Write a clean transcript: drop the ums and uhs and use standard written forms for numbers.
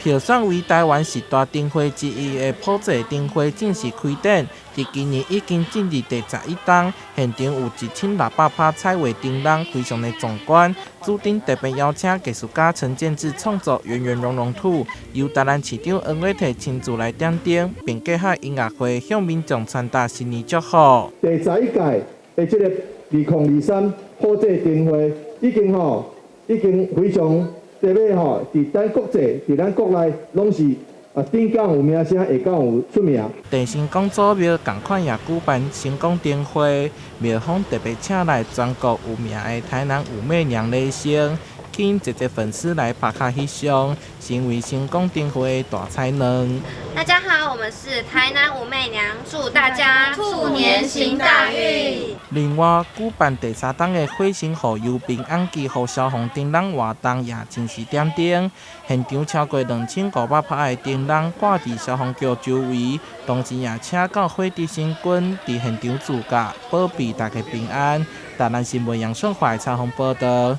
票選為臺灣十大燈會之一的普濟燈會正式開展，佇今年已經進入第11冬，現場有1600拍彩畫燈籠，非常的壯觀。主燈特別邀請藝術家陳建志創作圓圓融融兔，由台南市長黃偉哲親自來點燈，並結合音樂會向民眾傳達新年祝福。第11屆的這個2023普濟燈會已經吼，已經非常特別吼，佇咱國際、佇咱國內攏是啊，頂港有名聲，下港有出名。鄭成功祖廟仝款也舉辦成功燈會，廟方特別請來全國有名的台南武媚娘禮生，吸引濟濟粉絲來拍卡翕相，成為成功燈會的大彩卵。大家好，我們是台南武媚娘，祝大家兔年行大運。另外，舉辦第三冬的火神護佑平安祈福消防燈籠活動也準時點燈，現場超過2500拍的燈籠掛佇消防局周圍，同時也請到火池神君佇現場駐駕，保庇大家平安。台南新聞楊順懷採訪報導。